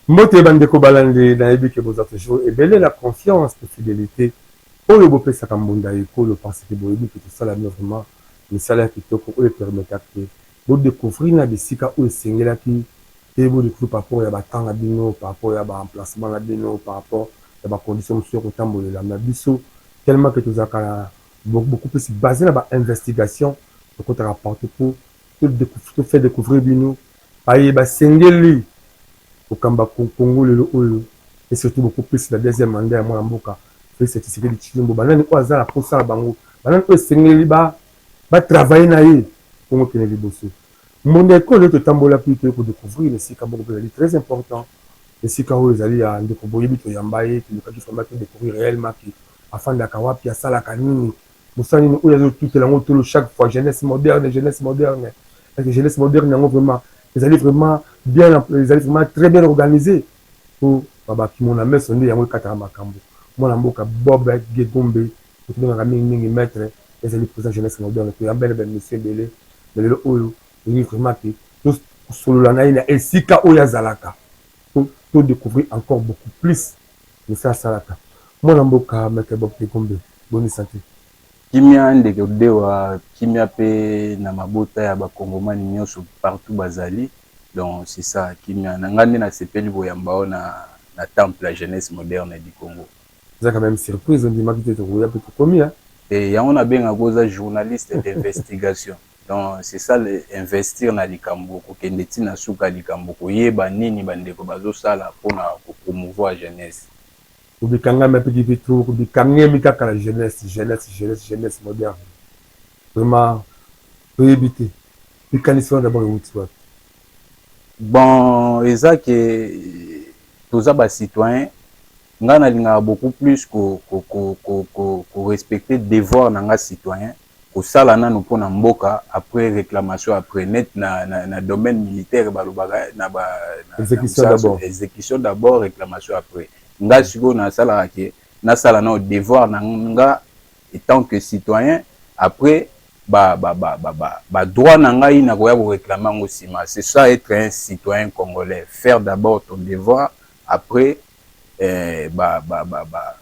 Mbote bandeko balandi, nayebi ke boza toujours ebele na confiance pe fidelite oyo bopesaka mbunda ya ekolo parce que boyebi ke tosala bino vraiment misala ya kitoko oyo epermetaka ke bo decouvrir na bisika oyo esengelaki te bo decouvrir par rapport ya ba temps na bino, par rapport ya ba emplacement na bino, par rapport ya ba conditions mosusu ya kotambolela mais biso tellement que tozalaka na beaucoup plus base na ba investigations, tokotaka partout pour to faire découvrir bino baye basengeli kokamba Congo lelo oyo et surtout beaucoup plus na deuxième mandat ya mwana mboka Felix Tshisekedi Tshilombo, banani oyo aza na posa na bango, banani oyo esengeli ba ba travailler na ye Congo kende liboso. Mbonda ekolo oyo totambolaki toye ko decouvrir na esika moko mpe ezali très important, esika oyo ezali ya ndeko boyebi toyamba ye, tolukaki vraiment to decouvrir reellement que afandaka wapi, asalaka nini, mosala nini oyo azo tutela yango tolo chaque fois jeunesse moderne, jeunesse moderne. Est-ce que jeunesse moderne yango vraiment ezali vraiment bien, ezali vraiment très bien organisé po ba kimona meso nde yango ekataka makambo. Mwana mboka Bob Gegombe tobengaka mingi mingi maître, ezali président jeunesse moderne, toyamba ye na ba émission ebele, mais lelo oyo tolingi vraiment ke tosolola na ye na esika oyo azalaka po to découvrir encore beaucoup plus mosala asalaka. Mwana mboka maître Bob Gegombe, boni santé? Kimia ndeko Dewa, kimia pe na mabota ya ba kongomani nionso partout bazali, donc c'est ça kimia na nga nde nasepeli koyamba yo na na temple ya jeunesse moderne du Congo. Eza quand meme surprise, ondimaki te tokoya pe tokomi hein. Te yango nabengaka oza journaliste d'investigation donc c'est ça le investir na likambo kokende ti na suka likambo koyeba nini ba ndeko bazosala pona ko promouvoir jeunesse. Bikangami apeki pe trop bikangemi kaka na jeunesse jeunesse jeunesse jeunesse moderne vraiment toyebi te likanisi wana d'abord ewuti wapi? Bon eza ke toza ba citoyen nga nalingaka beaucoup plus ko ko ko ko ko ko respecter devoir na nga citoyen kosala nanu pona mboka après reclamation après net na na, na domaine militaire balobaka na ba na, exécution d'abord exécution d'abord réclamation après nga sikoyo nasalaka ke nasala nao devoir na nga etant que citoyen après ba ba ba ba ba, ba droit na ngai nakoya ko réclamer yango nsima. C'est ça être un citoyen congolais, faire d'abord ton devoir après eh, ba ba ba ba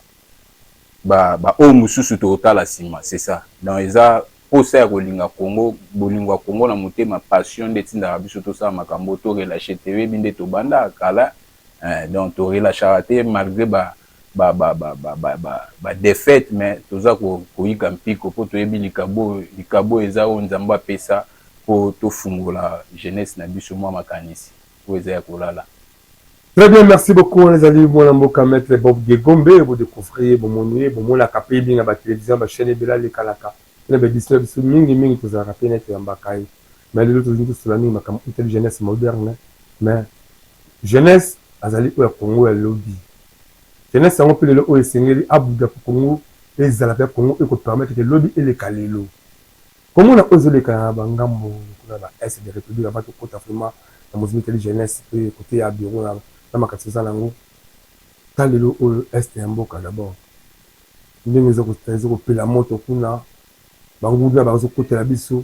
ba ba oyo mosusu tokotala nsima. C'est ça, donc eza posa ya kolinga Congo, bolingo ya Congo na motema, passion nde etindaka biso tosala makambo, to relâcher te. Oyebi nde tobanda kala eh, donc to relâchaka te malgré ba ba ba ba ba ba ba, ba défaite, mais toza koyika mpiko mpo toyebi likabo, likabo eza oyo Nzambe apesa mpo tofungola jeunesse na biso mwa makanisi oyo eza ya kolala. Très bien, merci beaucoup. Ezali mwana mboka maître Bob Gegombe, bo découvrir bomoni ye, bomonaka pe mingi na ba télévision, ba chaîne ebele alekalaka. Na ba édition biso mingi mingi tozalaka pe nete yambaka ye. Mais lelo tolingi tosola mingi makambo etali jeunesse moderne, mais jeunesse azali oyo ya Congo ya lobi. Jeunesse yango pe lelo oyo esengeli abuda po Congo ezala pe Congo eko permettre que lobi eleka lelo. Komona oyo ezoleka na ba ngambo kuna ba est de republique avant tokota vraiment na mozindo etali jeunesse pe cote ya bureau na na makanisi oza nango ta lelo oyo est ya mboka d'abord ndenge ezo kopela moto kuna banguna bazokotela biso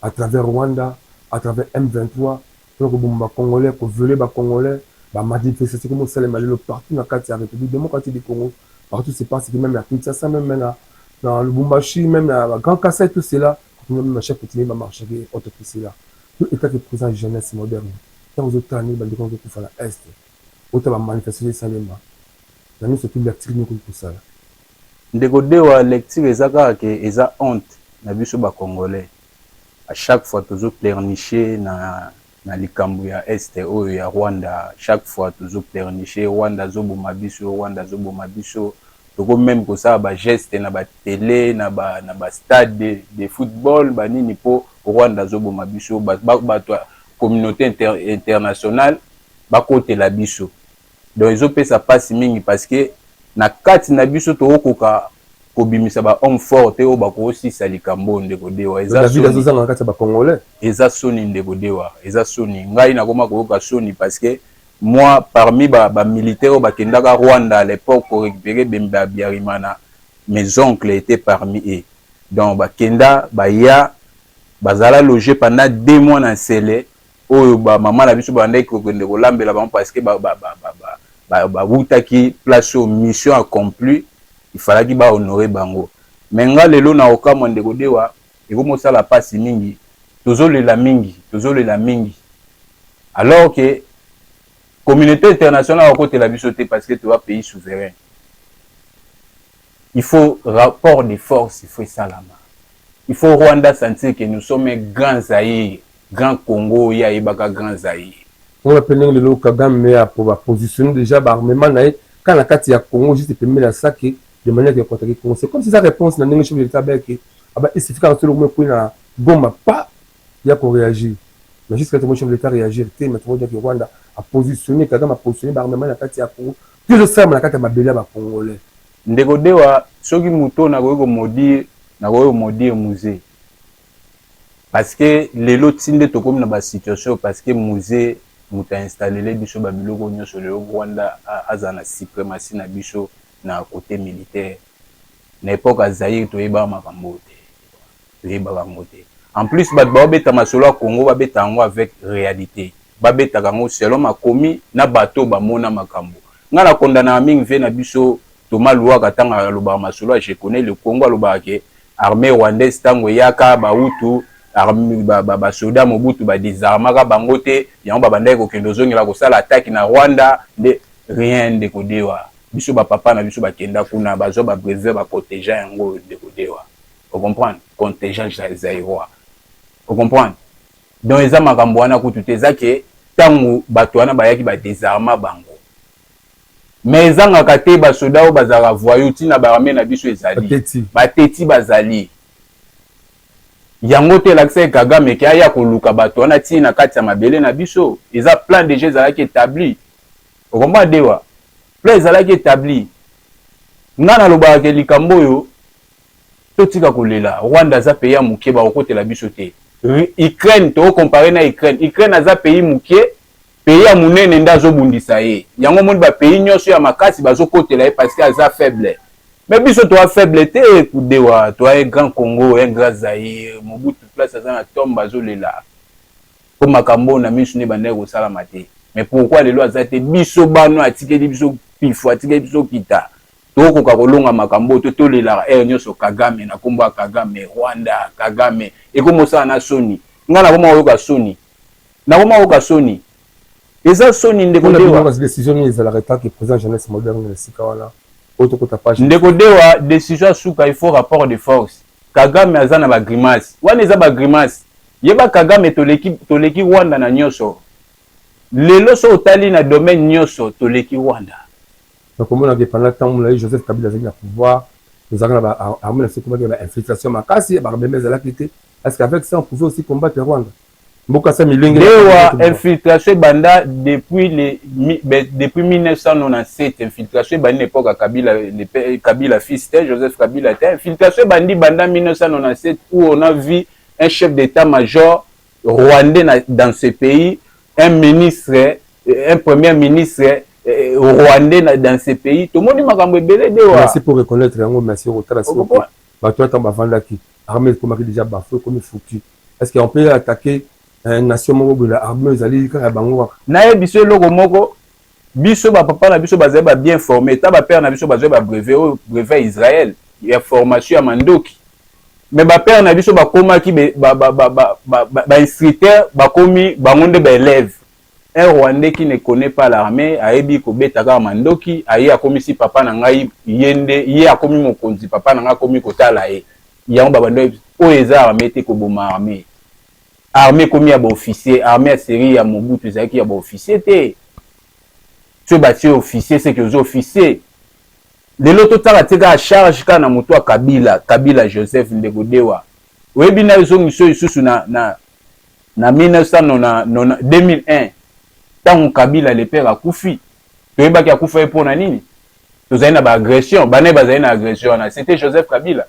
à travers Rwanda, à travers M23 pona koboma ba congolais, ko violer ba congolais, ba manifestations ekomi kosalema lelo partout na kati ya Republique democratique du Congo, partout se passe que meme na Kinshasa, meme na na Lubumbashi, meme na ba Grand Kasaï, tout cela, meme ba chef coutumier ba marchaki et autres tout cela. Yo etat que président jeunesse moderne, tango ozotala ndenge bandeko bazokufa na Est, ota ba manifestations esalema, na nionso tout lecture nini okoki kosala? Ndeko Dewa, lecture eza kaka ke eza honte na biso ba congolais, à chaque fois tozo pleurnicher na na likambo ya Est oyo ya Rwanda, chaque fois tozo pleurnicher Rwanda azo boma biso, Rwanda azo boma biso, tokomi meme kosala ba gestes na ba tele, na ba na ba stade de football ba nini po Rwanda azo boma biso, ba bato ya communaute inter internationale bakotela biso. Donc ezo pesa pasi mingi parce que Na kati na biso tokokoka kobimisa ba homme fort te oyo bakosisa likambo oyo, ndeko Dewa. Eza azozanga na kati ya bacongolais. Eza soni, ndeko Dewa, eza soni. Ngai nakoma koyoka soni parce que moi, parmi bamilitaire oyo bakendaka Rwanda à l'époque korécupérer bembe ya Habyarimana, mes oncles étaient parmi eux. Donc bakenda, baya, bazala logé pendant 2 mois na Nsele oyo bamama na biso babandaki kokende kolambela bango parce que bawutaki place oyo mission accomplie, il fallaki bahonorer bango. Mais nga lelo na okamwa, ndeko Dewa, ekomosala mpasi mingi. Tozolela mingi, tozolela mingi, alors que communauté internationale akotela biso te parce que toza pays souverain. Il faut rapport de force, il faut esalama. Il faut Rwanda sentir que nous sommes un grand Zaïre, grand Congo. Ye ayebaka grand Zaïre. Mpona mpe ndenge lelo Kagame apositionne déjà baarmement na ye kaka na kati ya Congo, juste pembeni ya Sake, de manière ke attaquer Congo, c'est comme si sa réponse na ndenge chef de l'État abeyaki aba, il suffit kaka solo ekui na Goma pa ya koréagir. Mais jusqu'à ce chef de l'État réagir te. Mais tomoni que Rwanda apositionné, Kagame apositionné baarmement na kati ya Congo, ti ezosalama na kati ya mabele ya bacongolais. Ndeko Dewa, soki moto nakoki komaudire, nakoki komaudire Mzee, parce que lelo ti nde tokómi na basituation parce que Mzee moto ainstallele biso babiloko nyonso. Lelo Rwanda azala na suprématie na biso na côté militaire. Na époque ya Zaire toyebaka makambo te, toyebaka yango te. En plus, bato baobeta masolo ya Congo, babeta yango avec réalité, babetaka yango selon makomi na bato bamona makambo. Ngai nakondanaka mingi ve na biso Thomas Luhaka ntango alobaka masolo ya "Je connais le Congo". Alobaka ke armée rwandaise ntango eyaka, bautu basoda Mobutu badésarmaka bango te, yango babandaki kokende ozongela kosala attaque na Rwanda. Nde rien, ndeko Dewa. Biso bapapa na biso bakenda kuna, bazwa babrevet, bacontingent yango, ndeko Dewa, ocomprendre? Contingent zaïrois, ocomprendre? Donc eza makambo wana kutu te. Eza ke ntango bato wana bayaki, badésarma bango, mais ezangaka te basoda oyo bazalaka voyou. Ntina baarmée na biso ezali bateti, bazali yango te. Elakisaki Kagame ke aya koluka bato wana ntina na kati ya mabele na biso. Eza plan déjà ezalaki établi, okomba Dewa? Plan ezalaki établi. Nga nalobaka ke likambo oyo totika kolela. Rwanda aza pays ya moke, bakokotela biso te. Ukraine, tokocomparer na Ukraine. Ukraine aza pays moke, pays ya monene nde azobundisa ye. Yango moni bapays nyonso ya makasi bazokotela ye parce que aza faible. Mais biso toa faible te, kudewa. Toa un grand Congo, un grand Zaïre. Mobutu, place aza na tombe, azolela mpo makambo na miso nde bandaki kosalama te. Mais pourquoi lelo aza te? Biso bano atikeli biso pifo, atikeli biso kita, tokokoka kolonga makambo oyo to tolelaka ere nyonso Kagame na nkombo ya Kagame, Rwanda, Kagame. Ekomosala na soni. Ngai nakoma koyoka soni, nakoma koyoka soni, eza soni, ndeko Dewa. Décision nini ezalaka tant que président Jeunesse Moderne na esika wana oyo tokota page? Ndeko Dewa, décision ya suka, il faut rapport de force. Kagame aza na bagrimace wana, eza bagrimace. Yeba, Kagame, toleki, toleki Rwanda na nyonso. Lelo so otali na domaine nyonso, toleki Rwanda. Nakomonaka pendant ntango molai Joseph Kabila azalaki na pouvoir, tozalaka na baarmée na biso, ekomaki na bainfiltration makasi, baarmée ezalaki te. Est-ce qu'avec ça on pouvait aussi combattre Rwanda, mboka sa milenge? Dewa, infiltration ebanda depuis 1997. Infiltration ebandi na époque ya Kabila, Kabila fils te, Joseph Kabila te. Infiltration ebandi banda 1997, où on a vu un chef d'état-major rwandais dans ce pays, un ministre, un premier ministre rwandais dans ce pays. Tomoni makambo ebele, Dewa. Merci pour reconnaître yango. Merci. Kotala siko bato ata bavandaki, armée ekomaki déjà bafou, ekomi foutu. Est ce que on peut attaquer nation moko boye, armée ezali kaka bango kaka? Nayebi biso eloko moko: biso bapapa na biso bazali babien formé, ta bapère na biso bazali babrevet, oyo brevet ya Israel ya formation ya mandoki. Mais bapère na biso bakomaki bainstructeur, bakomi bango nde baélève. Un Rwandais qui ne connaît pas l'armée, ayebi kobeta kaka mandoki, aye akomisi papa na ngai, ye nde ye akomi mokonzi, papa na ngai akomi kotala ye. Yango babando oyo eza armée te, koboma armée. Armée ekomi ya baofficier. Armée ya série ya Mobutu ezalaki ya baofficier te. So batie officier, seke oza officier. Lelo totala te kaka charge kaka na moto ya Kabila, Kabila Joseph. Ndeko Dewa, oyebi na ezongiso lisusu na 2001, ntango Kabila le père akufi, toyebaki akufa ye mpo na nini? Tozali na baagression. Bana bazali na agression wana, c'était Joseph Kabila.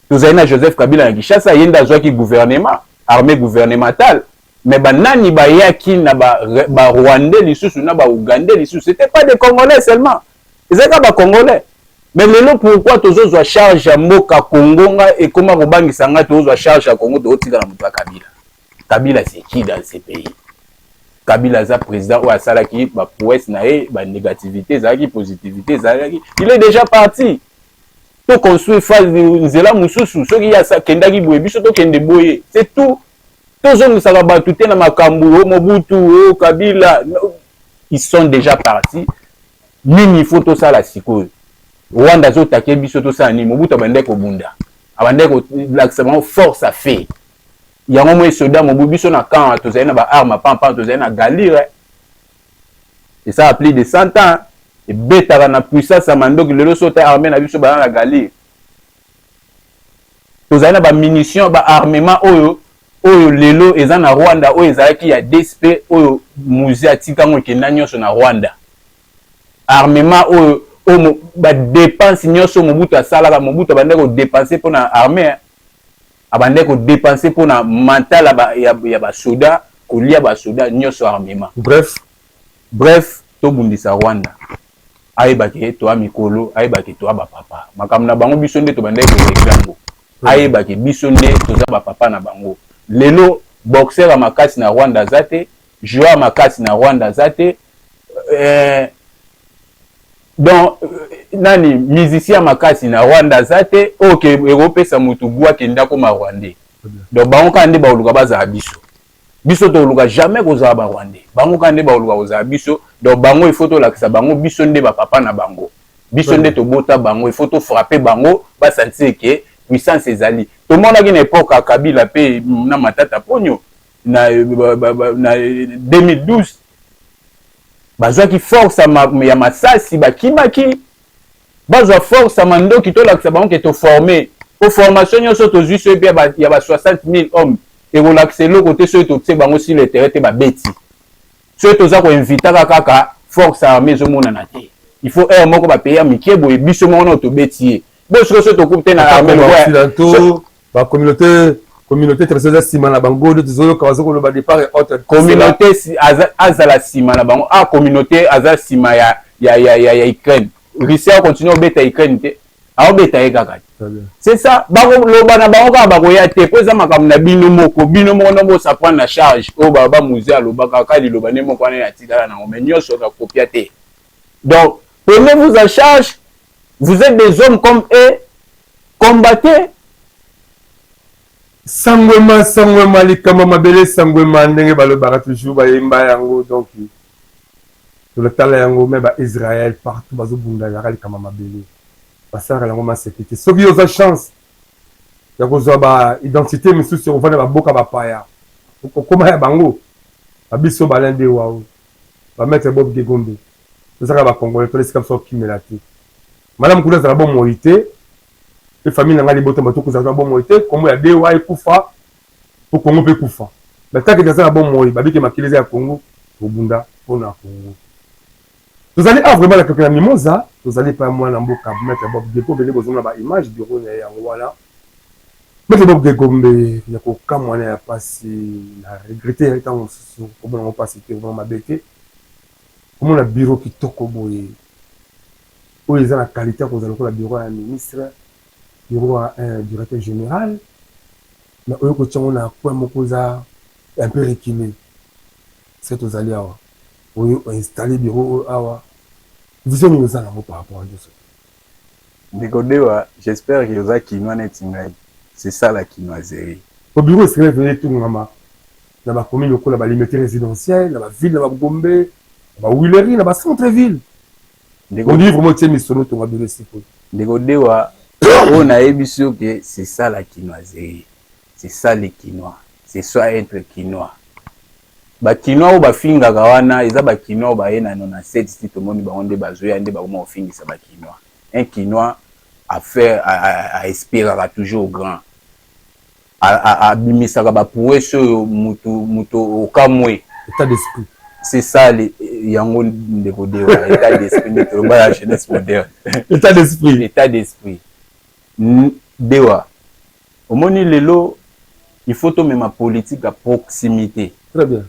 Tozali na Joseph Kabila na Kinshasa, ye nde azwaki gouvernement, armée gouvernementale. Mais banani bayaki na Barwandais lisusu, na Baougandais lisusu? C'était pas des Congolais seulement, ezalaki kaka Bacongolais. Mais lelo, pourquoi tozozwa charge ya mboka Congo? Nga ekóma kobangisa ngai. Tozozwa charge ya Congo, tozotika na moto ya Kabila. Kabila, c'est qui dans ce pays? Kabila aza président oyo asalaki baprouesse na ye, banégativité ezalaki, positivité ezalaki. Il est déjà parti. Toconstruire phase nzela mosusu. Soki ye akendaki boye, biso tokende boye, c'est tout. Tozongisaka bato te na makambo o Mobutu, o Kabila. Ils sont déjà partis. Nini il faut tosala sikoyo? Rwanda azotake biso, tosala nini? Mobutu abandaki kobunda, abandaki kolakisa bango force afe yango. Mo esoda mobu biso na camp, tozali na baarme pampa, tozali na Galire, esala plus de 100 ans, ebetaka na puissance ya mandoki. Lelo so te, armée na biso baza na Galire, tozali na bamunition, baarmement oyo lelo eza na Rwanda, oyo ezalaki ya DSP, oyo Mzee atikango, ekenda nyonso na Rwanda. Armement oyo badépense nyonso Mobutu asalaka, Mobutu abandaki kodépenser mpona armée, abandaki kodépenser mpona mental ya basoda, kolia basoda nyonso, armement. Bref. Bref, tobundisa Rwanda. Ayebaki toa mikolo, ayebaki toa bapapa. Makambo na bango, biso nde tobandaki korégler yango. Ayebaki biso nde toza bapapa na bango. Lelo boxer ya makasi na Rwanda aza te, joueur ya makasi na Rwanda aza te, donc nani, musicien makasi na Rwanda aza te oyo ke ekopesa motu gu akende akoma Rwandais. Donc bango kaka nde baoluka bazala biso. Biso toluka jamais kozala Barwandais, bango kaka nde baoluka kozala biso. Donc bango, il faut tolakisa bango biso nde bapapa na bango, biso nde tobota bango. Il faut tofrapper bango, basentir ke puissance ezali. Tomonaki na époque ya Kabila mpe na Matata Ponyo na 2012, bazwaki force ya masasi, bakimaki. Bazwa force ya mandoki, tolakisa bango ke toformer. Po formation nyonso tozwi, soki mpe ya ba 60 000 hommes, ekolakisa eloko te soki totie bango sur le terrain te, babeti. Soki toza koinvitaka kaka force armée, ezomonana te. Il faut heure moko bapays ya mike boye, biso moko nao tobeti ye bo. Sikoyo soki tokupi te na armée, bacommunauté, communauté internationale eza nsima na bango nde tozoyoka baza koloba de part et autre. Communauté azala nsima na bango. A communauté aza nsima ya Ukraine. Russie akontinue obeta Ukraine te, aobeta ye kaka te. C'est ça, bakoloba na bango kaka, bakoya te, po eza makambo na bino moko. Bino moko ndo bosa prendre na charge. Oyo baba Mzee alobaka kaka liloba nde moko wana yatikala nango, mais nyonso nakopia te. Donc prenez-vous en charge, vous êtes des hommes comme eux, combattez. Sangwema, sangwema, likambo mabele, sangwema, ndenge balobaka toujours, bayemba yango. Donc tolotala yango me Baisrael partout bazobunda yaka likambo mabele, basalaka yango maseki te. Soki oza chance ya kozwa baidentité misusu ya kovanda baboka bapaya, okokóma ya bango. Babiso balin de wao, bamaître Bob Gegombe, tozaka Bacongolais, tolesika biso okimela te. Malamu kuna ezala bomoi te, mpe famille na ngai, libota bato kozala bomoi te. Kombo ya Dewa ekufa po Kongo mpe ekufa. Batake naza na bomoi, babike makili eza ya Kongo, tobunda mpona Kongo. Tozali awa vraiment na keke na Mimoza, tozali epai mwana mboka maître Bob Gegombe. Nde bozomona baimage, bureau na ye yango wana. Maître Bob Gegombe, ya kokamwana, ya pasi na regretter ntango mosusu komona yango mpasi te, komona mabe te, komona bureau kitoko boye oyo eza na qualité ya kozala lokola bureau ya ministre, bureau ya un directeur général, mais oyo kotia yango na coin moko eza un peu reculé. Se tozali awa, oyo oinstalle bureau oyo awa, vision nini oza nango par rapport à nyonso? Ndeko Dewa, j'espère que oza Kinois neti ngai. C'est ça la kinoiserie. Po bureau esengeli vene etungama na bacommune lokola baLimete résidentielle, na baville, na baGombe, na baHuileries, na bacentre ville. Ondimi vraiment otie misolo, otonga bureau esika oyo? Ndeko Dewa, oyo nayebi so ke c'est ça la kinoiserie, c'est ça les Kinois, c'est ça être Kinois. Bakinois oyo bafingaka wana, eza Bakinois oyo baye na 97 ti tomoni bango nde bazoya, nde bakoma kofingisa Bakinois. Un Kinois affaire aespéraka toujours grand, abimisaka baprouesse oyo mutu mutu okamwe. État d'esprit. C'est ça yango, ndeko Dewa, état d'esprit nde toloba ya jeunesse moderne. État d'esprit. État d'esprit. Dewa, omoni lelo il faut tomema politique à proximité. Très bien.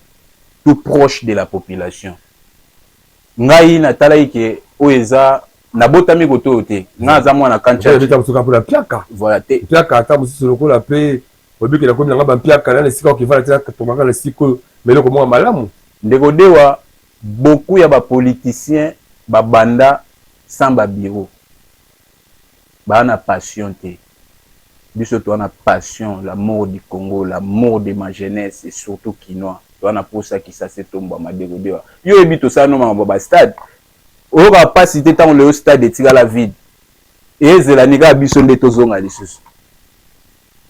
Tout proche de la population. Ngai natalaki ke oyo eza, nabotami kote oyo te, ngai aza mwana Kantiata mpona piaka. Voilà te. Piaka ata mosusu lokola mpe obikela komi nanga bampiaka na esika okevanda te, tongaka na esika oyo meloko moko malamu. Ndeko Dewa, beaucoup ya bapoliticien babanda sans babureau, baa na passion te. Biso toza na passion, l'amour du Congo, l'amour de ma jeunesse et surtout kinois. Toza na posa Kisasa etombwama. Ndeko Dewa, yo oyebi, tosala no makambo ya bastade, oyokaka mpasi te ntango lelo stade etikala vide, ezelani kaka biso nde tozonga lisusu.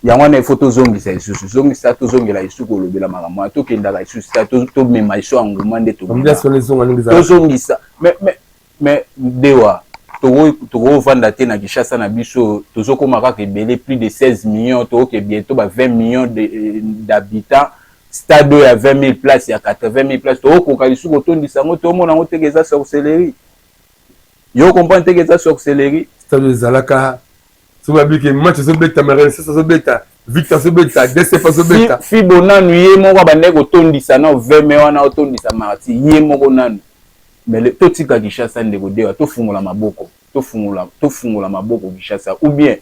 Yango wana ifo tozongisa lisusu, zongisa, tozongela lisusu kolobela makambo wana, tokendaka lisusu, tomema lisusu ya nguma nde tozongisa. Mais Dewa, tokovanda te na Kinshasa na biso, tozokóma kaka ebele, plus de 16 millions, tokoke bientôt ba 20 millions d'habitants. Stade oyo ya 20 000 place, ya 80 000 place, tokokoka lisusu kotondisa yango? Tomona yango teke eza sorcellerie. Yo comprendre teke eza sorcellerie. Stade ezalaka so babiki match ezobeta, Renaissance azobeta, Victor azobeta, DCF azobeta. Fibo nanu ye moko abandaki kotondisa na 20 wana, otondisa marti ye moko nanu. Mais totika Kinshasa, ndeko Dewa, tofungola maboko, tofungola, tofungola maboko Kinshasa, ou bien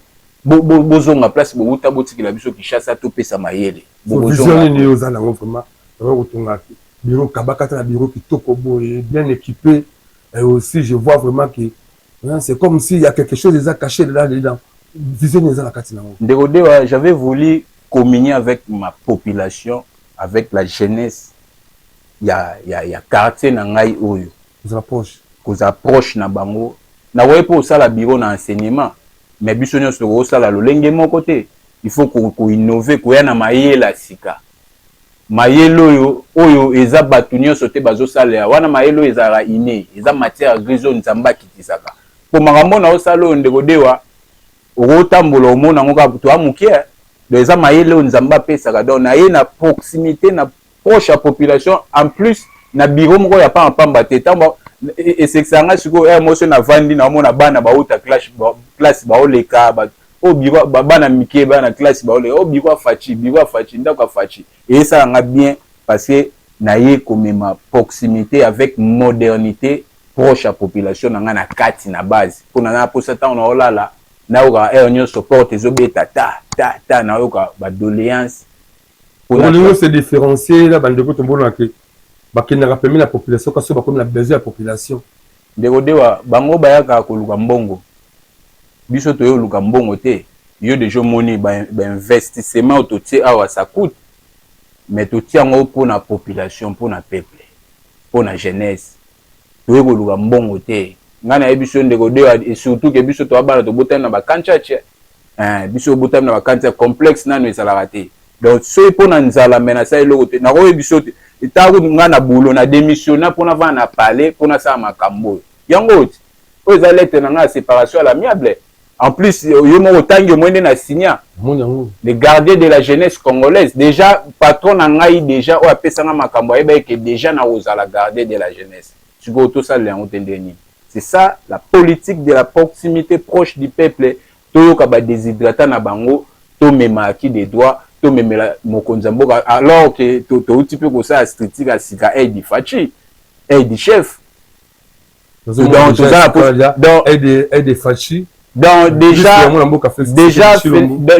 bozonga place bowuta, botikela biso Kinshasa, topesa mayele. Vision nini oza nango vraiment kotonga bureau kabaka na bureau kitoko boye, bien équipé? Et aussi je vois vraiment que c'est comme s'il y a quelque chose déjà caché là dedans. Vision nini eza na kati nango? Ndeko Dewa, j'avais voulu communier avec ma population, avec la jeunesse ya quartier na ngai oyo. Kozala proche. Kozala proche na bango. Nakoki mpe kosala bureau na enseignement, mais biso nyonso tokosala lolenge moko te. Il faut koinnover, koya na mayele ya sika, mayele oyo eza bato nyonso te bazosalela wana. Mayele oyo ezalaka inné, eza matière grise oyo Nzambe akitisaka. Mpo makambo na osala oyo, ndeko Dewa, okotambola, omona yango kaka toya moke. Donc eza mayele oyo Nzambe apesaka. Donc na ye na proximité, na proche ya population, en plus na bureau moko ya pamba te. Ntango esekisaka nga sikoyo, ere moso navandi, naomona bana bauta classe baoleka, oyo bureau, bana mike, bana classe baoleka, oyo bureau ya Fatshi, bureau ya Fatshi, ndako ya Fatshi. Eyesalanga nga bien parce que naye komema proximité avec modernité, proche ya population na ngai, na kati na base, mpo na ngai mposa ntango naolala, nayoka heure nyonso porte ezobeta ta ta ta, nayoka badoléance. Olingi se différencier na bandeko tomonaka bakendaka pembeni na population, kasi bakomi na besoin ya population. Ndeko Dewa, bango bayaka koluka mbongo, biso toye oluka mbongo te. Yo deja omoni bainvestissement oyo totie awa, ça coûte, mais totie yango mpona population, mpona peuple, mpona jeunesse. Toye koluka mbongo te. Ngai nayebi biso, ndeko Dewa, et surtout ke biso toya bana tobotami na bakantiatie, biso obotami na bakantia, complexe nano ezalaka te. Donc soki mpo na nzala, me nasala eloko te, nakoyebi biso te. Ntango ngai na boulot na démissionna mpona vanda na palais, mpona asala makambo oyo. Yango oyo ti oyo eza lettre na ngai ya séparation à l'amiable. En plus yo moko otangi, omoi nde na signa, le gardien de la jeunesse congolaise. Déjà patron na ngai déjà oyo apesanga makambo ayebaki ke déjà nakozala gardien de la jeunesse. Sikoyo tosalela yango te ndenge nini? C'est ça la politique de la proximité, proche du peuple. Toyoka badesiderata na bango, tomema acquis de droit, tomemela mokonzi ya mboka, alors ke touti mpe kosala structure ya sika, aide Fatshi, aide chef. Donc toza donc aide Fatshi. Donc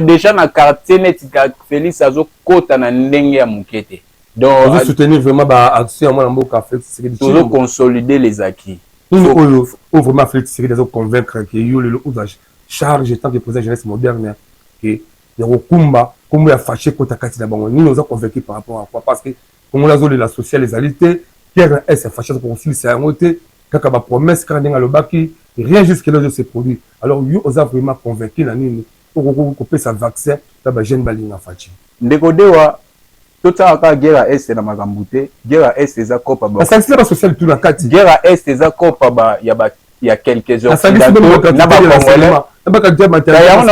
déjà na quartier neti Félix azokota na ndenge ya moke te. Donc soutenir vraiment baaction ya mwana mboka Félix Tshisekedi. Tozoconsolider les acquis. Nini oyo vraiment Félix Tshisekedi azoconvaincre ke yo lelo ozwa charge tant que président jeunesse moderne, ke ya kokumba nkombo ya Fatshi ekota kati na bango? Nini oza convaincu par rapport à quoi? Parce que Kongola azolela, social ezali te, guerre na Est, Fatshi aza kokosilisa yango te, kaka bapromesse, kaka ndenge alobaki, rien jusque là se produit. Alors yo oza vraiment convaincu na nini okoki kopesa vaccin na bajeune balinga Fatshi? Ndeko Dewa, totiaka kaka guerre ya Est na makambo te. Guerre ya Est eza copa. Basangisi na basocial tu na kati. Guerre ya Est eza copa ba ya ba ya quelques occidentaux na bacongolais. Yango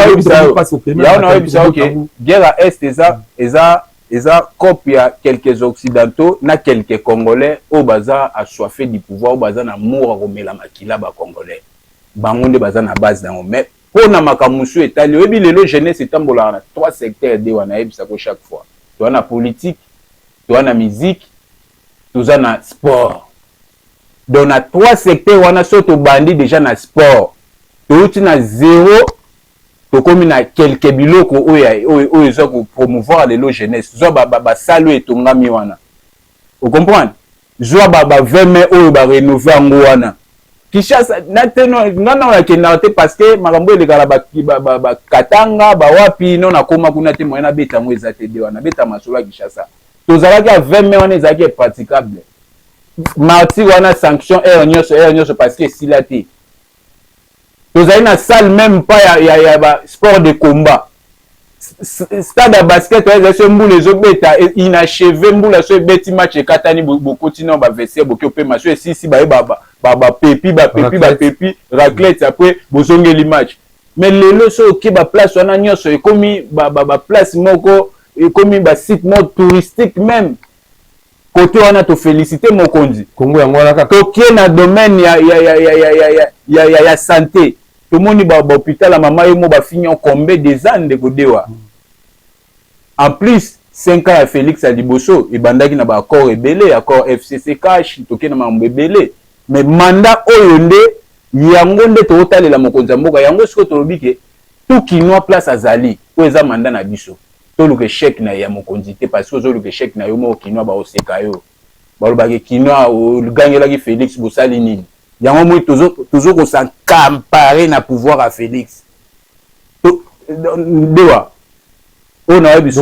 nayebisa yo, ok, guerre ya Est eza Eza coop ya quelques Occidentaux na quelques Congolais oyo baza assoiffé du pouvoir, oyo baza na amour ya komela makila bacongolais. Bango nde baza na base nango. Mais mpo na makambo mosusu etali, oyebi, lelo jeunesse etambolaka na trois secteurs de wana nayebisako chaque fois: toza na politique, toza na musique, toza na sport. Donc na trois secteurs wana, so tobandi déjà na sport, touti na zéro, tokomi na quelque biloko oyo eza kopromouvoir lelo jeunesse. Zwa basale oyo etongami wana, ocomprendre? Zwa ba 20 mai oyo barénover yango wana. Kinshasa na te, nga na nakendaka te parce que makambo elekala bakatanga bawapi no, nakóma kuna te, moyen nabeta yango eza te. De wana beta masolo ya Kinshasa, tozalaki ya 20 mai wana, ezalaki impraticable. Martyr wana, sanction heure nyonso, heure nyonso, parce que esila te. Tozali na salle même pas ya ba sport de combat. Stade ya basket oyo ezali so mbula ezobeta, inachevé. Mbula so ebeti, match ekatani, bokoti na bavestiaire, boki opema. So esisi, baye bapepi bapepi bapepi raclette, après bozongeli match. Mais lelo so oke, baplace wana nyonso ekomi baplace moko, ekomi basite moko touristique même. Côté wana tofélicité mokonzi. Kongo yango wana kaka. Tokie na domaine ya santé, tomoni bahôpital ya mama ye mo bafini combien des ans, ndeko Dewa. En plus, 5 ans ya Félix ya liboso ebandaki na baaccord ebele, accord FCC CACH, tokie na makambo ebele. Mais mandat oyo nde yango nde tokotalela mokonzi ya mboka. Yango sikoyo tolobi ke tout Kinois, place azali, oyo eza mandat na biso, toluka échec na ya mokonzi te, parce que ozoluka échec na yo moko. Kinois baoseka yo, balobaki Kinois ogangelaki Félix, bosali nini? Yango moi tozo kos'accaparer na pouvoir ya Félix. Dewa oyo nayebi so,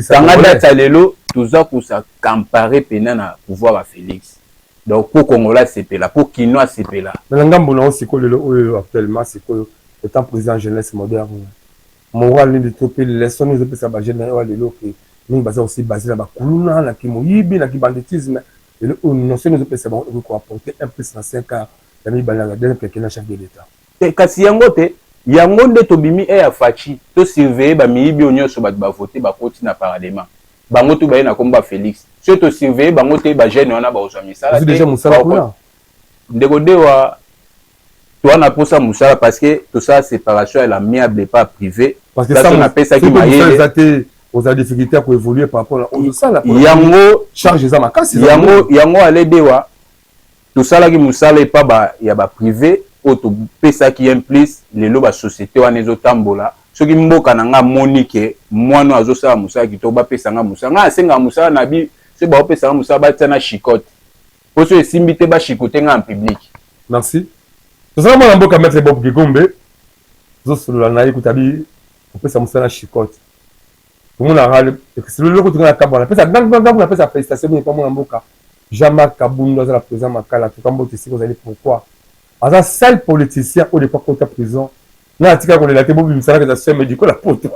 kanga date ya lelo, toza kos'accaparer mpena na pouvoir ya Félix. Donc mpo Kongola asepela, mpo Kinois asepela. Na ngambo na yo sikoyo, lelo oyo, actuellement sikoyo, étant président Jeunesse Moderne, moral nini to mpe leçon nini ezopesa bajeune na yo ya lelo, ke mingi baza aussi basé na bakuluna, na kimoyibi, na kibanditisme? Lelo oyo, notion nini ezopesa bango ekoki koapporter un plus na 5 ans ya mibale ya deuxième quinquennat chef de l'État? Te, kasi yango te, yango nde tobimi e ya Fatshi, tosurveille bamiyibi oyo nyonso. Bato bavote, bakoti na parlement, bango to baye na kombo ya Félix. Soki tosurveille bango te, bajeune wana bakozwa misala te. Mosala kuna? Ndeko Dewa, toa na mposa mosala parce que tosala séparation ya l'amiable pas privé. Parce que napesaki mayele. Eza te, ozala difficulté ya koévoluer par rapport na ozosala. Yango charge eza makasi. Yango ale Dewa, tosalaki mosala epa ya baprivé oyo topesaki un plus. Lelo basociété wana ezotambola. Soki mboka na nga moni ke mwana oyo azosala mosala kitoko, bapesa nga mosala. Nga asengaka mosala na bi, soki baopesanga mosala, batia na chicote, po so esimbi te, bachicote nga en public. Merci. Tozala mwana mboka maître Bob Gigombe, tozosolola na ye. Kuta bi kopesa mosala na chicote, tomonaka eloko toka na kabwana. Napesa ngambo, napesa félicitation mingi mpa mwana mboka Jean-Marc Kabundu, aza na président Makala. Tuka mbote esika ozali. Pourquoi aza seul politicien oyo depuis akota prison nga atika kolela te? Bobimisalaka eza soin médicaux na poto,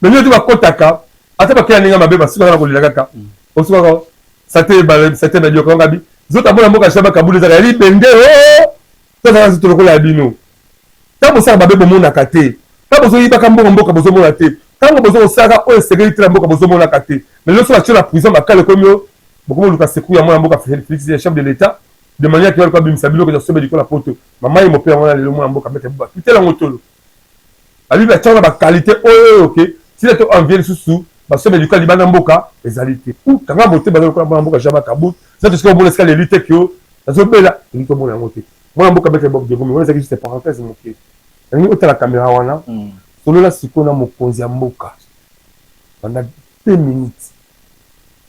mais nio te bakotaka ata bakela ndenge mabe, basukaka na kolela kaka, osukaka sate médiocre. Ngabi nzoto mwana mboka Jean-Marc Kabundu ezaka ya libende o tozala nzoto lokola ya bino. Ntango bosala mabe, bomonaka te. Ntango bozoyibaka mbongo mboka, bozomona te. Ntango bozokosalaka oyo esengeli te na mboka, bozomonaka te. Mais lelo so batie na prison Makala, ekomi oyo bokomi oluka secours ya mwana mboka Félix, ya chef de l'État, de manière ke baluka babimisa biloko ya sobe likolo ya poto. Mama ye mope yango wana. Lelo mwana mboka maître Buba tutela yango tolo abibi atiaka na baqualité oyo ke tina to envie lisusu basobe likolo libanda mboka ezali te. Kanga motema, baza lokola mwana mboka Jean-Marc Kabund. Eza tosika omona esika leli te ke yo nazobela, elingi tomona yango te. Mwana mboka maître Bob Diego, wana ezalaki juste parenthèse moke. Nalingi otala caméra wana, solola sikoyo na mokonzi ya mboka pendant 2 minutes.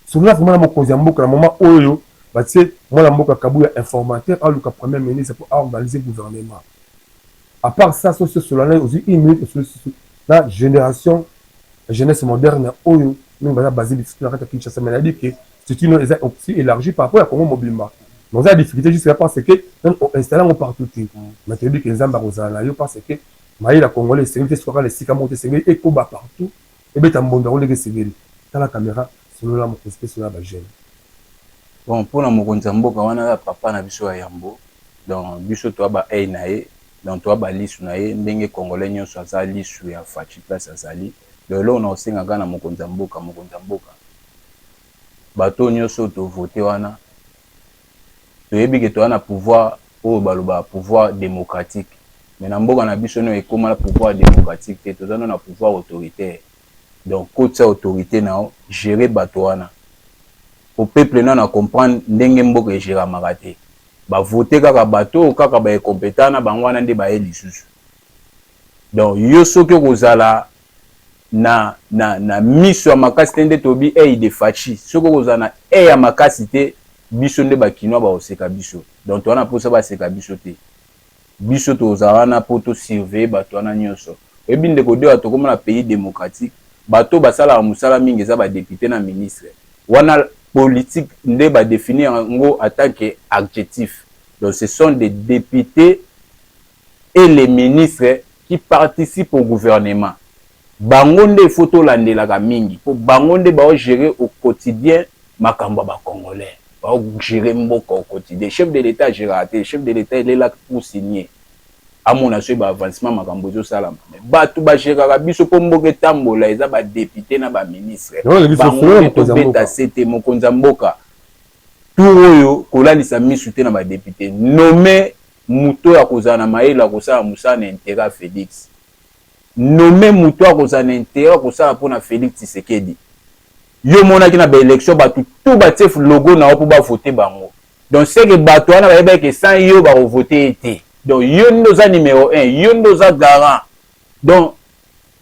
Solola vraiment na mokonzi ya mboka na moment oyo batie mwana mboka Kabuya informateur, aluka premier ministre pour aorganiser gouvernement. À part ça, soki osolola na ozwi une minute, osoli susu na génération Jeunesse Moderne oyo mingi baza basé lisusu na kati ya Kinshasa, mais nayebi ke structure no eza aussi élargie par rapport ya Congo mobimba. Mais oza ya difficulté jusque là parce que nano oinstalle yango partout te. Mais toyebi ke Nzambe akozala na yo, parce que mayele ya Congolais esengeli te sukaka na esika moko te, esengeli ekoba partout, ebeta mbondo yango ndenge esengeli. Tala caméra, solola mokonzi mpe solola bajeune. Bon, mpona mokonzi ya mboka wana, aza papa na biso ya yambo. Donc biso toya ba ei na ye, donc toya balisu na ye, ndenge Congolais nyonso aza lisu ya Fatshi place azali. Donc eloko na kosenga kaka na mokonzi ya mboka, mokonzi ya mboka, bato oyo nyonso oyo tovote wana, toyebi ke toza na pouvoir oyo balobaka pouvoir démocratique, mais na mboka na biso no ekóma na pouvoir démocratique te, toza no na pouvoir autoritaire. Donc kotia autorité na yo, gérer bato wana po peuple nano acomprendre ndenge mboka egéramaka te. Bavote kaka bato oyo kaka baincompétent na bango wana nde baye lisusu. Donc yo soki okozala na miso ya makasi te, nde tobi œil de Fatshi, soki okozala na œil ya makasi te, biso nde bakinois bakoseka biso. Donc towana mposa baseka biso te, biso tozala wana mpo tosurveille bato wana nyonso. Oyebi, ndeko Dewa, tokóma na pays démocratique, bato basalaka mosala mingi eza badéputé na ministre wana. Politique nde badéfinir yango en tant que adjectif. Donc ce sont des députés et les ministres qui participent au gouvernement. Bango nde faut tolandelaka mingi, mpo bango nde baogérer au quotidien makambo ya bacongolais, baogérer mboka au quotidien. Chef de l'État agéraka te. Chef de l'État elelaka pour signer, amona soki baavancement makambo ezosalama. Mais bato bagéraka biso mpo mboka etambola eza badéputé na baministre. Bango nde tobeta se te. Mokonzi ya mboka, tour oyo kolalisa misu te na badéputé. Nommer moto oyo akozala na mayele, akosala mosala na intérêt ya Félix. Nommer moto akozala na intérêt, akosala mpona Félix Tshisekedi. Yo monaki na baélection, bato tu batie logo na yo mpo bavote bango. Donc c'est que bato wana bayebaki sans yo bakovote ye te. Donc yo nde oza numéro 1, yo nde oza garant. Donc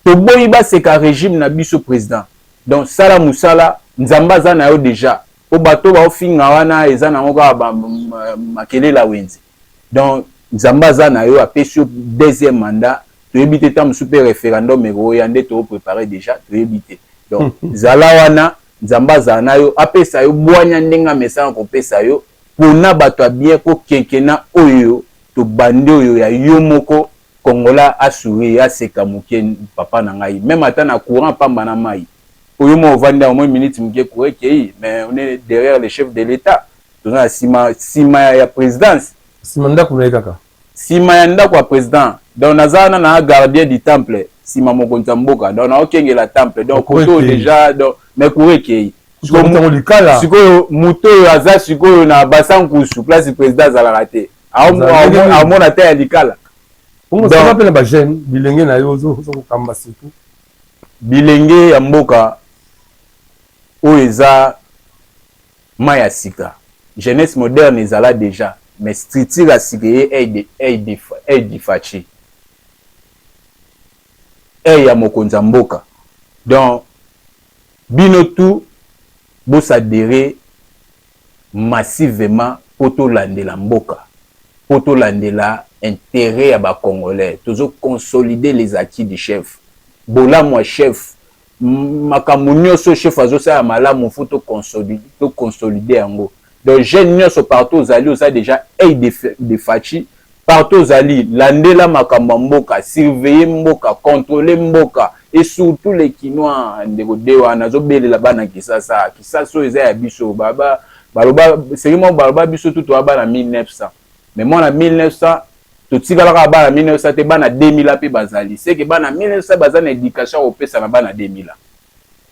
toboyi baseka régime na biso, président. Donc sala mosala, Nzambe aza na yo déjà, po bato baofinga wana eza nango kaka makelele wenze. Donc Nzambe aza na yo, apesi yo deuxième mandat. Toyebi te, ta mosusu mpe référendum ekoya nde toopréparé déjà, toyebi te. Donc zala wana, Nzambe azala na yo, apesa yo bwanya ndenge amesana kopesa yo mpona bato ya bien, kokenkena oyo tobandi oyo ya yo moko. Kongola asourire, aseka moke. Papa na ngai, même ata na courant pamba na mai oyo mo ovandi awa, mwa minute moke courant ekei, mais on est derrière le chef de l'État. Toza na nsima, nsima ya présidence. Nsima ndako na ye kaka. Nsima ya ndako ya président. Donc naza wana na gardien du temple, nsima mokonzi ya mboka. Donc naokengela temple. Donc koto déjà, donc mais courant ekei. Sikoyo moto oyo aza sikoyo na Basankusu, place président azalaka te, amona te ya likala. Mpe na bajeune, bilenge na yo ozokokamba surtout. Bilenge ya mboka oyo eza mai ya sika, jeunesse moderne ezala déjà, mais structure ya sika ye œil de Fatshi, œil ya mokonzi ya mboka. Donc bino tu boadhérer massivement mpo tolandela mboka, mpo tolandela intérêt ya bacongolais. Tozoconsolider les acquis du chef, bolamu ya chef, makambo nyonso chef azosala malamu, faut toconsolider yango. Donc jeune nyonso partout ozali, oza déjà œil de Fatshi. Partout ozali, landela makambo ya mboka, surveiller mboka, contrôler mboka et surtout les Kinois. Ndeko de wana azobelela bana Kisasa. Kisasa oyo eza ya biso. Baloba seki moko, baloba biso tu toya bana 1900, mais mwana 1900 totikalaka bana 1900 te, bana 2000 mpe bazali. Seke bana 1900 baza na éducation kopesa na bana 2000.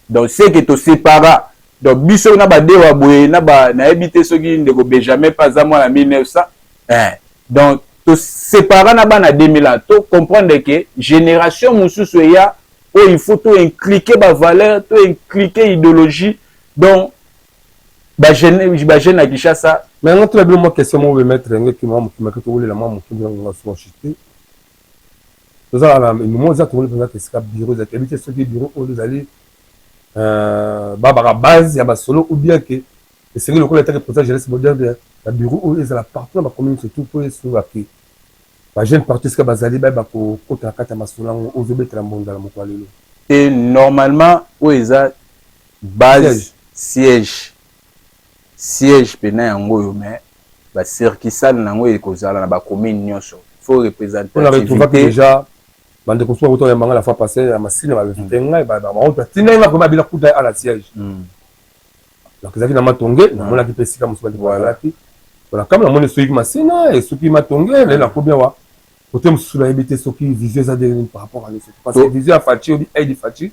Donc seke tosepara. Donc biso na badewa boye na ba, nayebi te soki ndeko Benjamin mpe aza mwana 1900 eh. Donc tosepara na bana 2000 ans. To comprendre ke génération mosusu eya oyo, il faut to inculquer bavaleur, to inculquer idéologie. Donc bajeune ya Kinshasa. Mais yango tuna bino mwa question moko, maître Ngeki, mwa mokimaki tokolela mwa moki nga so chute. Tozala na momo eza tokoli mpenza esika bureau ezali, toyebi te soki bureau oyo ezali babaka base ya basolo ou bien ke esengeli lokola etake président jeunesse moderne ya bureau oyo ezala partout na bacommune, surtout mpo esunga ke bajeune partout esika bazali bayeba kokota na kati ya masolo yango ozobetela mbonda na mokolo ya lelo. Te, normalement oyo eza base, siège pena yango oyo, mais basuccursale nango ekozala na bacommune nyonso. Faut représentativité déjà. Bandeko mosusu bakuta oyambanga la fois passée ya Masina, bainvite ngai, bango batindai nga vraiment abila kuta ala siège. Donc ezalaki na Matonge, namonaki mpe esika mosusu bandeko bazalaki. Voilà, kama namoni esoki Masina, esoki Matonge, naye nakomi awa. Côté mosusu, nayebi te soki vision eza ndenge nini par rapport à nyonso, parce que vision ya Fatshi, obi aide Fatshi,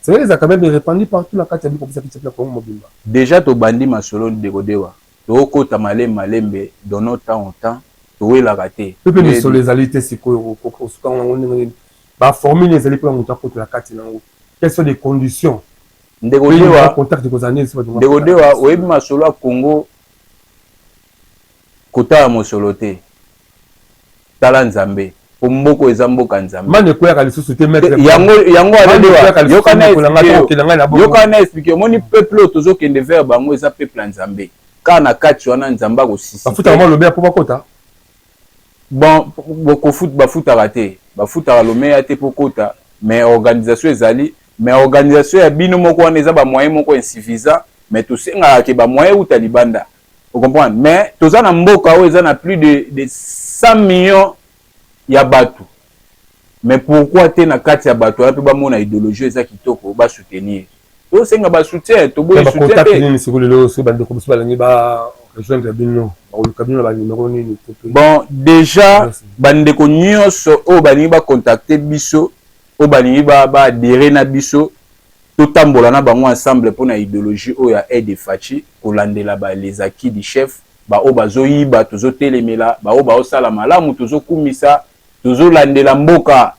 c'est vrai, eza quand même répandu partout na kati ya biko kopesa na Kongo mobimba. Déjà tobandi masolo, ndeko Dewa. Tokokota malembe malembe, donnons temps au temps, towelaka te. Mpe misolo ezali te. Sikoyo osuka yango ndenge nini? Baformule ezali mpona moto akotela kati nango, quelles sont les conditions? Ndeko Dewa, contact ekozala nini? Ndeko Dewa, oyebi masolo ya Congo, kotala mosolo te, tala Nzambe, po mboka eza mboka Nzambe. Mane ekweyaka lisusu te. Yango yango yoka na expliquer. Omoni peuple oyo tozokende vers bango eza peuple ya Nzambe. Kaka na kati wana Nzambe akosisi. Bafutaka mwa lobeya mpo bakota? Bon, bafutaka te, bafutaka lomeya te mpo kota, mais organisation ezali. Mais organisation ya bino moko wana eza bamoyen moko insuffisant, mais tosengaka ke bamoyen euta libanda, ocomprendre? Mais toza na mboka oyo eza na plus de 100 millions ya bato, mais pourquoi te na kati ya bato wana mpe bamona idéologie eza kitoko, basoutenir? Tosenga basoutien, toboyi soutien te. Nini sikoyo lelo, soki bandeko mosusu balingi ba rejoindre bino, bakoluka bino na banimero nini? Bon, déjà bandeko nyonso oyo balingi bacontacte biso, oyo balingi baadhérer na biso, totambola na bango ensemble mpona idéologie oyo ya aide Fatshi, kolandela ba les acquis du chef. Baoyo bazoyiba, tozotelemela. Baoyo baosala malamu, tozokumisa. Tozolandela mboka,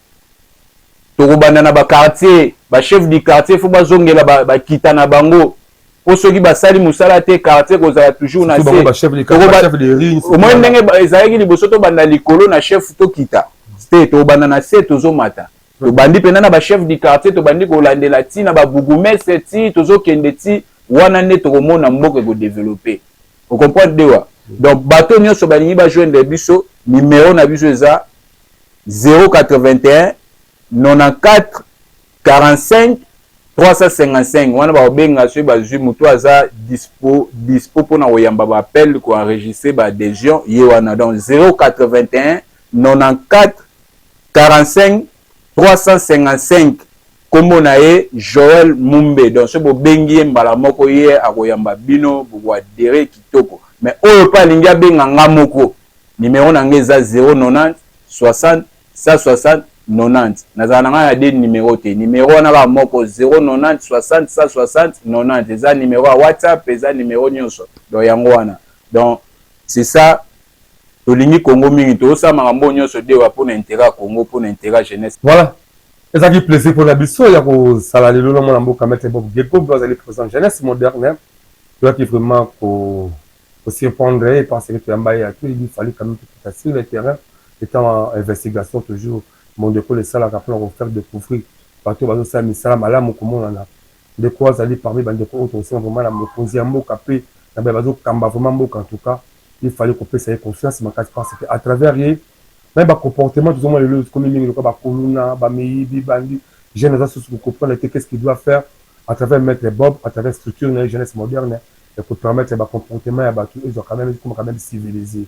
tokobanda na baquartier. Bachef du quartier faut bazongela bakita na bango, mpo soki basali mosala te, quartier kozala toujours na se. Omoni ndenge ezalaki liboso, tobanda likolo na chef, tokita te, tobanda na se, tozomata. Tobandi mpena na bachef du quartier, tobandi kolandela ti na babourgmestre, ti tozokende ti wana nde tokomona mboka ekodévelopper. Ocomprendre, Dewa? Donc bato nyonso balingi bajoindre biso, numéro na biso eza 081 94 45 355. Wana bakobenga soki bazwi moto aza dispo, dispo mpona koyamba baappel, koenregistrer baadhésion, ye wana. Donc 081 94 45 355, nkombo na ye Joel Mumbe. Donc soki bobengi ye mbala moko, ye akoyamba bino, bokoadhérer kitoko. Mais oyo mpe alingi abenga nga moko, numéro na ngai eza 090 60 160 90. Nazala na ngai na de numéro te, numéro wana kaka moko, 090 60 160 90. Eza numéro ya WhatsApp, eza numéro nyonso. Donc yango wana, donc c'est ça. Tolingi Congo mingi, tozosala makambo nyonso, Dewa, mpona intérêt ya Congo, mpona intérêt ya jeunesse. Voilà, ezalaki plaisir mpona biso ya kosala lelo na mwana mboka Maître Bob Geko, azali président Jeunesse Moderne. Toyaki vraiment kosurprendre ye parce que toyamba ye atu, il fallait quand même tokita sur le terrain, étant investigation toujours. Mondeko esalaka mpona kofaire découvrir bato bazosala misala malamu. Komonana ndeko azali parmi bandeko oyo tokosenga vraiment na mokonzi ya mboka mpe na baye bazokamba vraiment mboka. En tout cas, il fallait kopesa ye confiance makasi, parce que à travers ye même bacomportement tozomona lelo ekomi mingi lokola bakoluna, bameyibi, bandi jeune aza susu kocomprendre te qu'est-ce qu'il doit faire. À travers Maître Bob, à travers structure na Jeunesse Moderne, ekopermettre bacomportement ya bato ezwa quand même, ekoma quand même civilisé.